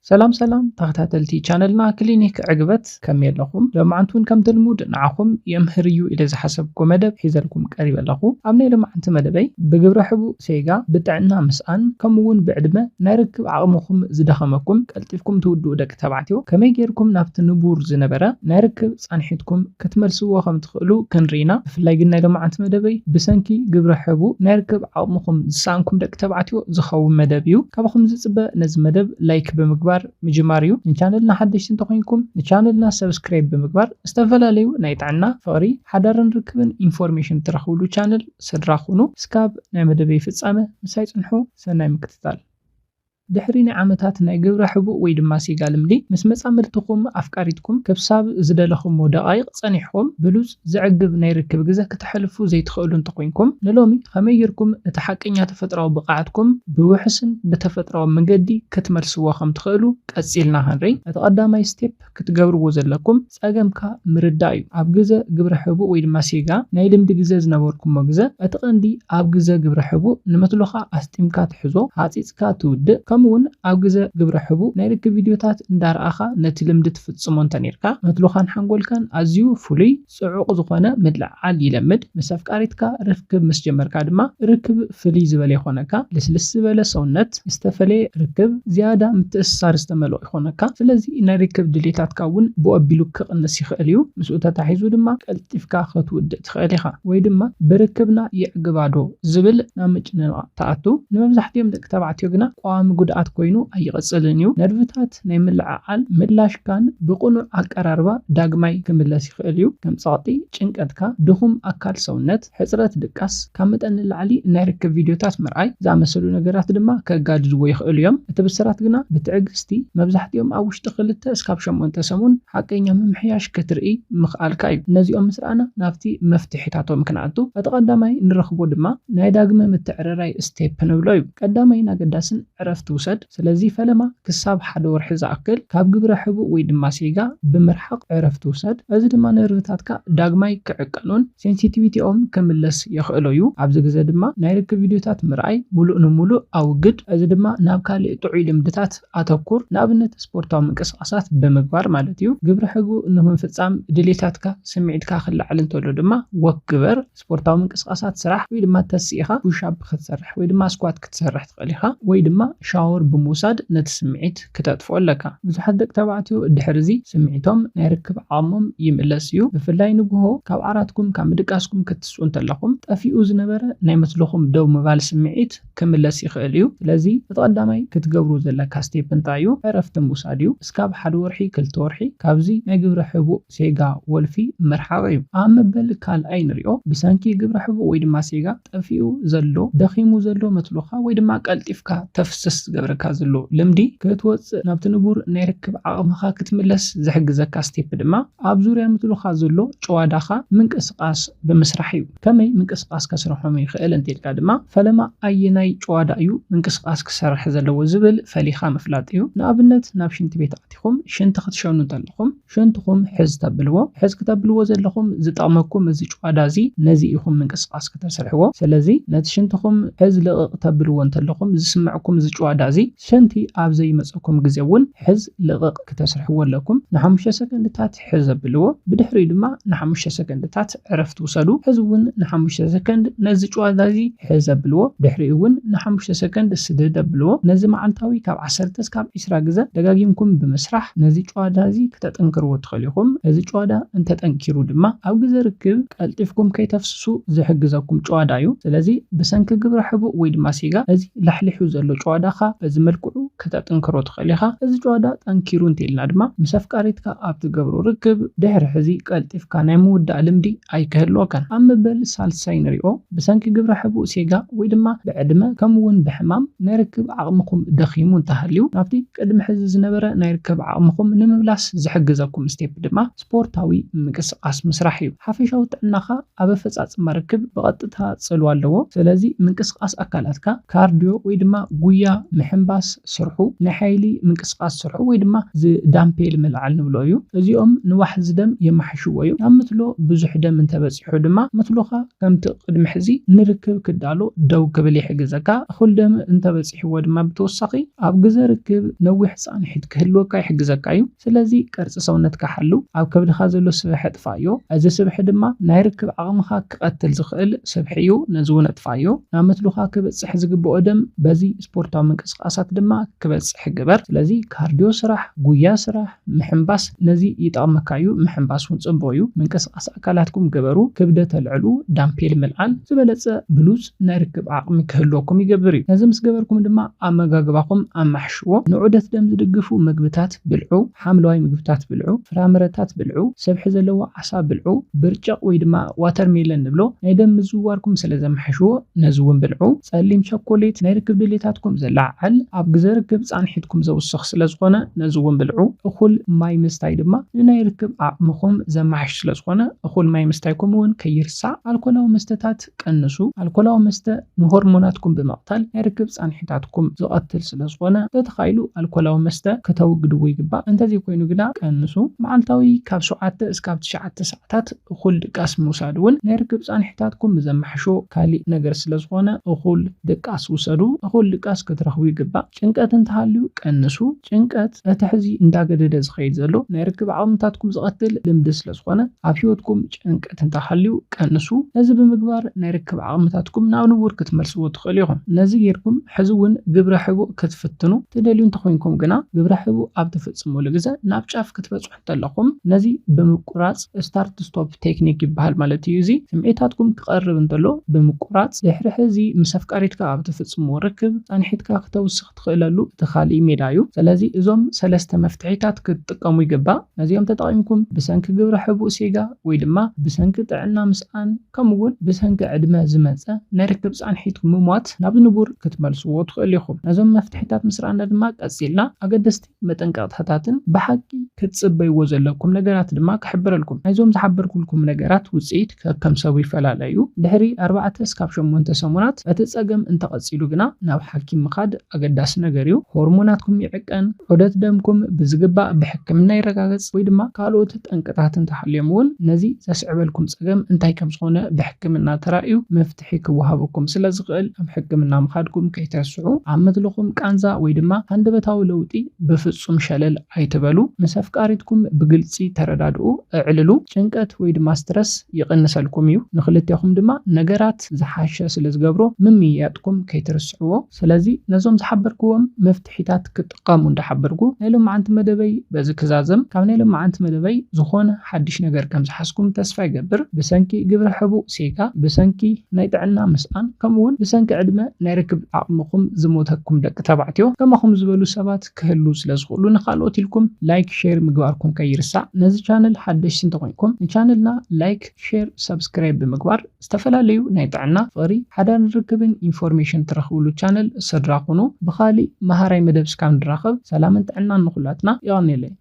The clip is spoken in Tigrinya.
ሰላም ሰላም ተኸታተልቲ ቻነልና ክሊኒክ ዕግበት፣ ከመይ ኣለኹም? ሎማዓንቲ እውን ከምቲ ልሙድ ንዓኹም የምህር እዩ ኢለ ዝሓሰብኩ መደብ ሒዘልኩም ቀሪበ ኣለኹ። ኣብ ናይ ሎማዓንቲ መደበይ ብግብረ ሕቡእ ሴጋ፣ ብጥዕና ምስኣን፣ ከምኡ እውን ብዕድመ ናይ ርክብ ዓቕምኹም ዝደኸመኩም፣ ቀልጢፍኩም ትውድኡ ደቂ ተባዕትዮ ከመይ ጌርኩም ናብቲ ንቡር ዝነበረ ናይ ርክብ ጻንሒትኩም ክትመልስዎ ከም ትኽእሉ ክንርኢ ኢና። ብፍላይ ግን ናይ ሎማዓንቲ መደበይ ብሰንኪ ግብረ ሕቡእ ናይ ርክብ ዓቕምኹም ዝሰኣንኩም ደቂ ተባዕትዮ ዝኸውን መደብ እዩ። ካባኹም ዝጽበ ነዚ መደብ ላይክ ብምግባር ምጅማር እዩ። ንቻነልና ሓደሽቲ እንተኾይንኩም ንቻነልና ሰብስክራይብ ብምግባር ዝተፈላለዩ ናይ ጥዕና፣ ፍቕሪ፣ ሓዳርን ርክብን ኢንፎርሜሽን ትረኽብሉ ቻነል ስድራ ኩኑ። እስካብ ናይ መደበይ ፍጻመ ምሳይ ጽንሑ። ሰናይ ምክትታል። ድሕሪ ናይ ዓመታት ናይ ግብረ ሕቡእ ወይ ድማ ሴጋ ልምዲ፣ ምስ መጻምድትኹም ኣፍቃሪትኩም ክሳብ ዝደለኹሞ ደቓይቕ ጸኒሕኩም ብሉጽ ዘዕግብ ናይ ርክብ ግዘ ክተሕልፉ ዘይትኽእሉ እንተኾይንኩም፣ ንሎሚ ከመይ ጌርኩም እቲ ሓቀኛ ተፈጥሮኣዊ ብቕዓትኩም ብውሑስን ብተፈጥሮኣዊ መንገዲ ክትመልስዎ ከም ትኽእሉ ቀጺልና ክንርኢ። እቲ ቀዳማይ ስቴፕ ክትገብርዎ ዘለኩም ጸገምካ ምርዳእ እዩ። ኣብ ግዘ ግብረ ሕቡእ ወይ ድማ ሴጋ ናይ ልምዲ ግዘ ዝነበርኩሞ ግዘ፣ እቲ ቀንዲ ኣብ ግዘ ግብረ ሕቡእ ንመትሎኻ ኣስጢምካ ትሕዞ፣ ሃጺጽካ ትውድእ፣ ከምኡ እውን ኣብ ግዘ ግብረ ሕቡእ ናይ ርክብ ቪድዮታት እንዳረኣኻ ነቲ ልምዲ ትፍጽሞ እንተኔርካ፣ መትሎኻን ሓንጎልካን ኣዝዩ ፍሉይ ጽዑቕ ዝኾነ ምልዕዓል ይለምድ። ምስ ኣፍቃሪትካ ርክብ ምስ ጀመርካ ድማ ርክብ ፍልይ ዝበለ ይኾነካ። ልስልስ ዝበለ ሰውነት፣ ዝተፈለየ ርክብ፣ ዝያዳ ምትእስሳር ዝተመልኦ ይኾነካ። ስለዚ ናይ ርክብ ድሌታትካ እውን ብኡ ኣቢሉ ክቕንስ ይኽእል እዩ። ምስኡ ተታሒዙ ድማ ቀልጢፍካ ክትውድእ ትኽእል ኢኻ። ወይ ድማ ብርክብና የዕግባ ዶ ዝብል ናብ ምጭንናቕ ትኣቱ። ንመብዛሕትኦም ደቂ ተባዕትዮ ግና ቀዋሚ ጉድኣት ኮይኑ ኣይቕጽልን እዩ። ነርቭታት ናይ ምልዕዓል ምላሽካን ብቕኑዕ ኣቀራርባ ዳግማይ ክምለስ ይኽእል እዩ። ከም ጸቕጢ፣ ጭንቀትካ፣ ድኹም ኣካል ሰውነት፣ ሕጽረት ድቃስ፣ ካብ መጠን ንላዕሊ ናይ ርክብ ቪድዮታት ምርኣይ ዝኣመሰሉ ነገራት ድማ ከጋድድዎ ይኽእሉ እዮም። እቲ ብስራት ግና ብትዕግስቲ፣ መብዛሕትኦም ኣብ ውሽጢ ክልተ እስካብ ሸሞንተ ሰሙን ሓቀኛ ምምሕያሽ ክትርኢ ምኽኣልካ እዩ። ነዚኦም ምስ ረኣና ናብቲ መፍትሒታቶም ክንኣቱ። እቲ ቀዳማይ ንረኽቦ ድማ ናይ ዳግመ ምትዕርራይ ስቴፕ ንብሎ እዩ። ቀዳማይን ኣገዳስን ዕረፍቲ ውሰድ። ስለዚ ፈለማ ክሳብ ሓደ ወርሒ ዝኣክል ካብ ግብረ ሕቡእ ወይ ድማ ሴጋ ብምርሓቕ ዕረፍቲ ውሰድ። እዚ ድማ ነርቭታትካ ዳግማይ ክዕቀኑን ሴንሲቲቪቲኦም ክምለስ የኽእሎ እዩ። ኣብዚ ግዘ ድማ ናይ ርክብ ቪድዮታት ምርኣይ ሙሉእ ንሙሉእ ኣውግድ። እዚ ድማ ናብ ካልእ ጥዑይ ልምድታት ኣተኩር፣ ንኣብነት ስፖርታዊ ምንቅስቓሳት ብምግባር ማለት እዩ። ግብረ ሕቡእ ንምፍጻም ድሌታትካ ስምዒትካ ክለዓል እንተሎ ድማ ወክ ግበር። ስፖርታዊ ምንቅስቓሳት ስራሕ ወይ ድማ ተሲእኻ ፑሽ ኣፕ ክትሰርሕ ወይ ድማ ስኳት ክትሰርሕ ትኽእል ኢኻ። ወይ ድማ ሻወር ብምውሳድ ነቲ ስምዒት ክተጥፍኦ ኣለካ። ብዙሓት ደቂ ተባዕትዮ ድሕሪ እዚ ስምዒቶም ናይ ርክብ ዓቕሞም ይምለስ እዩ። ብፍላይ ንግሆ ካብ ዓራትኩም ካብ ምድቃስኩም ክትስኡ እንተለኹም ጠፊኡ ዝነበረ ናይ መትልኹም ደው ምባል ስምዒት ክምለስ ይኽእል እዩ። ስለዚ እቲ ቀዳማይ ክትገብሩ ዘለካ ስቴፕ እንታይ እዩ? ዕረፍቲ ምውሳድ እዩ። እስካብ ሓደ ወርሒ፣ ክልተ ወርሒ ካብዚ ናይ ግብረ ሕቡእ ሴጋ ወልፊ ምርሓቕ እዩ። ኣብ መበል ካልኣይ ንሪኦ። ብሰንኪ ግብረ ሕቡእ ወይ ድማ ሴጋ ጠፊኡ ዘሎ፣ ደኺሙ ዘሎ መትሎኻ ወይ ድማ ቀልጢፍካ ተፍስስ ዝገብረካ ዘሎ ልምዲ ክትወፅእ፣ ናብቲ ንቡር ናይ ርክብ ዓቕምኻ ክትምለስ ዝሕግዘካ ስቴፕ ድማ ኣብ ዙርያ መትሎኻ ዘሎ ጭዋዳኻ ምንቅስቓስ ብምስራሕ እዩ። ከመይ ምንቅስቓስ ከስርሖም ይኽእል እንተኢልካ ድማ፣ ፈለማ ኣየናይ ጭዋዳ እዩ ምንቅስቓስ ክሰርሕ ዘለዎ ዝብል ፈሊኻ ምፍላጥ እዩ። ንኣብነት፣ ናብ ሽንቲ ቤት ኣቲኹም ሽንቲ ክትሸኑ እንተለኹም፣ ሽንትኹም ሕዝ ተብልዎ። ሕዝ ክተብልዎ ዘለኹም ዝጠቕመኩም እዚ ጭዋዳ እዚ ነዚ ኢኹም ምንቅስቓስ ክተስርሕዎ። ስለዚ ነቲ ሽንትኹም ሕዝ ልቕቕ ተብልዎ እንተለኹም ዝስምዕኩም እዚ ጭዋዳ እዚ፣ ሽንቲ ኣብ ዘይመጸኩም ግዜ እውን ሕዝ ልቕቕ ክተስርሕዎ ኣለኩም። ንሓሙሽተ ሰከንድታት ሕዝ ኣብልዎ። ብድሕሪኡ ድማ ንሓሙሽተ ሰከንድታት ዕረፍቲ ውሰዱ። ሕዚ እውን ንሓሙሽተ ሰከንድ ነዚ ጭዋዳ እዚ ሕዝ ኣብልዎ። ድሕሪኡ እውን ንሓሙሽተ ሰከንድ ስድድ ኣብልዎ። ነዚ መዓልታዊ ካብ ዓሰርተ እስካብ ዒስራ ግዘ ደጋጊምኩም ብምስራሕ ነዚ ጭዋዳ እዚ ክተጠንክርዎ ትኽእሉ ኢኹም። እዚ ጭዋዳ እንተጠንኪሩ ድማ ኣብ ግዘ ርክብ ቀልጢፍኩም ከይተፍስሱ ዝሕግዘኩም ጭዋዳ እዩ። ስለዚ ብሰንኪ ግብረ ሕቡእ ወይ ድማ ሴጋ እዚ ላሕሊሑ ዘሎ ጭዋዳኻ በዚ መልክዑ ክተጥንክሮ ትኽእል ኢኻ። እዚ ጭዋዳ ጠንኪሩ እንተኢልና ድማ ምስ ኣፍቃሪትካ ኣብ ትገብሮ ርክብ ድሕሪ ሕዚ ቀልጢፍካ ናይ ምውዳእ ልምዲ ኣይክህልወካን። ኣብ መበል ሳልሳይ ንሪኦ። ብሰንኪ ግብረ ሕቡእ ሴጋ ወይ ድማ ብዕድመ ከምኡ እውን ብሕማም ናይ ርክብ ዓቕምኹም ደኺሙ እንተሃልዩ፣ ናብቲ ቅድሚ ሕዚ ዝነበረ ናይ ርክብ ዓቕምኹም ንምምላስ ዝሕግዘኩም ስቴፕ ድማ ስፖርታዊ ምንቅስቓስ ምስራሕ እዩ። ሓፈሻዊ ጥዕናኻ ኣብ ኣፈጻጽማ ርክብ ብቐጥታ ጽልዋ ኣለዎ። ስለዚ ምንቅስቓስ ኣካላትካ፣ ካርድዮ ወይ ድማ ጉያ ምሕንባስ ስርሑ፣ ናይ ሓይሊ ምንቅስቃስ ስርሑ ወይ ድማ እዚ ዳምፔል ምልዓል ንብሎ እዩ። እዚኦም ንዋሕዚ ደም የማሕሽዎ እዩ። ናብ ምትሎ ብዙሕ ደም እንተበፂሑ ድማ ምትሎኻ ከምቲ ቅድሚ ሕዚ ንርክብ ክዳሎ ደው ክብል ይሕግዘካ። እኹል ደም እንተበፂሕዎ ድማ ብተወሳኺ ኣብ ግዘ ርክብ ነዊሕ ፃንሒት ክህልወካ ይሕግዘካ እዩ። ስለዚ ቅርፂ ሰውነትካ ሓሉ። ኣብ ከብድኻ ዘሎ ስብሒ ኣጥፋዮ። እዚ ስብሒ ድማ ናይ ርክብ ዓቕምኻ ክቐትል ዝኽእል ስብሒ እዩ። ነዚ እውን ኣጥፋዮ። ናብ ምትሎኻ ክበፅሕ ዝግብኦ ደም በዚ ስፖርታዊ ምንቅስቃሳት ድማ ክበፅሕ ግበር። ስለዚ ካርዲዮ ስራሕ፣ ጉያ ስራሕ፣ ምሕንባስ ነዚ ይጠቕመካ እዩ። ምሕንባስ እውን ፅቡቕ እዩ። ምንቅስቃስ ኣካላትኩም ግበሩ። ክብደት ኣልዕሉ፣ ዳምፔል ምልዓል ዝበለፀ ብሉፅ ናይ ርክብ ዓቕሚ ክህልወኩም ይገብር እዩ። ነዚ ምስ ገበርኩም ድማ ኣመጋግባኹም ኣማሕሽዎ። ንዑደት ደም ዝድግፉ ምግብታት ብልዑ፣ ሓምለዋይ ምግብታት ብልዑ፣ ፍራምረታት ብልዑ፣ ስብሒ ዘለዎ ዓሳ ብልዑ፣ ብርጭቕ ወይ ድማ ዋተርሜለን ንብሎ ናይ ደም ምዝውዋርኩም ስለ ዘማሕሽዎ ነዚ እውን ብልዑ። ጸሊም ቸኮሌት ናይ ርክብ ድሌታትኩም ዘለዓዕል፣ ኣብ ግዘ ርክብ ጻንሒትኩም ዘውስኽ ስለ ዝኾነ ነዚ እውን ብልዑ። እኹል ማይ ምስታይ ድማ ንናይ ርክብ ዓቕምኹም ዘማሕሽ ስለ ዝኾነ እኹል ማይ ምስታይኩም እውን ከይርሳዕ። ኣልኮላዊ መስተታት ቀንሱ። ኣልኮላዊ መስተ ንሆርሞናትኩም ብምቕታል ናይ ርክብ ጻንሒታትኩም ዝቐትል ስለ ዝኾነ ተተኻኢሉ ኣልኮላዊ መስተ ከተውግድዎ ይግባእ። እንተዘይኮይኑ ግና ቀንሱ። መዓልታዊ ካብ ሸውዓተ እስካብ ትሽዓተ ሰዓታት እኹል ድቃስ ምውሳድ እውን ናይ ርክብ ጻንሒታትኩም ዘማሕሾ ካሊእ ነገር ስለ ዝኾነ እኹል ድቃስ ውሰዱ። እኹል ድቃስ ክትረኽቡ ይግባእ። ጭንቀት እንተሃልዩ ቀንሱ። ጭንቀት እቲ ሕዚ እንዳገደደ ዝኸይድ ዘሎ ናይ ርክብ ዓቕምታትኩም ዝቐትል ልምዲ ስለ ዝኾነ ኣብ ህይወትኩም ጭንቀት እንተሃልዩ ቀንሱ። ነዚ ብምግባር ናይ ርክብ ዓቕምታትኩም ናብ ንቡር ክትመልስዎ ትኽእሉ ኢኹም። ነዚ ጌርኩም ሕዚ እውን ግብረ ሕቡእ ክትፍትኑ ትደልዩ እንተኾይንኩም ግና ግብረ ሕቡእ ኣብ ትፍጽሙሉ ግዘ ናብ ጫፍ ክትበጽሑ እንተለኹም ነዚ ብምቁራጽ ስታርት ስቶፕ ቴክኒክ ይበሃል ማለት እዩ። እዚ ስምዒታትኩም ክቐርብ እንተሎ ብምቁራጽ ድሕሪ ሕዚ ምስ ኣፍቃሪትካ ኣብ ትፍጽምዎ ርክብ ጻንሒትካ ክተውስኽ ትኽእለሉ እቲ ካሊእ ሜዳ እዩ። ስለዚ እዞም ሰለስተ መፍትሒታት ክትጥቀሙ ይግባእ። ነዚኦም ተጠቒምኩም ብሰንኪ ግብረ ሕቡእ ሴጋ ወይ ድማ ብሰንኪ ጥዕና ምስኣን ከምኡ እውን ብሰንኪ ዕድመ ዝመጸ ናይ ርክብ ጻንሒት ምሟት ናብ ንቡር ክትመልስዎ ትኽእሉ ኢኹም። ነዞም መፍትሒታት ምስ ረኣና ድማ ቀጺልና ኣገደስቲ መጠንቀቕታታትን ብሓቂ ክትጽበይዎ ዘለኩም ነገራት ድማ ክሕብረልኩም። ናይዞም ዝሓበርኩልኩም ነገራት ውጽኢት ከከም ሰቡ ይፈላለ እዩ። ድሕሪ ኣርባዕተ እስካብ ሸሞንተ ሰሙናት እቲ ጸገም እንተቐጺሉ ግና ናብ ሓኪም ምኻድ ኣገዳሲ ነገር እዩ። ሆርሞናትኩም ይዕቀን፣ ዑደት ደምኩም ብዝግባእ ብሕክምና ይረጋገጽ ወይ ድማ ካልኦት ጠንቅታት እንተሃልዮም እውን ነዚ ዘስዕበልኩም ጸገም እንታይ ከም ዝኾነ ብሕክምና ተራእዩ መፍትሒ ክወሃበኩም ስለ ዝኽእል ኣብ ሕክምና ምኻድኩም ከይትረስዑ። ኣብ ምትልኹም ቃንዛ ወይ ድማ ሃንደበታዊ ለውጢ ብፍጹም ሸለል ኣይትበሉ። ምስ ኣፍቃሪትኩም ብግልጺ ተረዳድኡ፣ ኣዕልሉ። ጭንቀት ወይ ድማ ስትረስ ይቕንሰልኩም እዩ። ንኽልቴኹም ድማ ነገራት ዝሓሸ ስለ ዝገብሮ ምምይያጥኩም ከይትርስዕዎ። ስለዚ ነዞም ዝሓበርክዎም መፍትሒታት ክትጥቀሙ እንዳሓበርኩ ናይ ሎማዓንቲ መደበይ በዚ ክዛዘም። ካብ ናይ ሎማዓንቲ መደበይ ዝኾነ ሓድሽ ነገር ከም ዝሓዝኩም ተስፋ ይገብር። ብሰንኪ ግብረ ሕቡእ ሴጋ፣ ብሰንኪ ናይ ጥዕና ምስኣን ከምኡ እውን ብሰንኪ ዕድመ ናይ ርክብ ዓቕምኹም ዝሞተኩም ደቂ ተባዕትዮ ከማኹም ዝበሉ ሰባት ክህልዉ ስለ ዝኽእሉ ንኻልኦት ኢልኩም ላይክ ሼር ምግባርኩም ከይርሳዕ። ነዚ ቻነል ሓደሽቲ እንተኾይንኩም ንቻነልና ላይክ ሼር ሰብስክራይብ ብምግባር ዝተፈላለዩ ናይ ጥዕና፣ ፍቕሪ፣ ሓዳርን ርክብን ኢንፎርሜሽን ትረኽብሉ ቻነል ስድራ ኩኑ። ብኻሊእ መሃራይ መደብ እስካብ ንራኸብ ሰላምን ጥዕናን ንኹላትና። የቐንየለይ።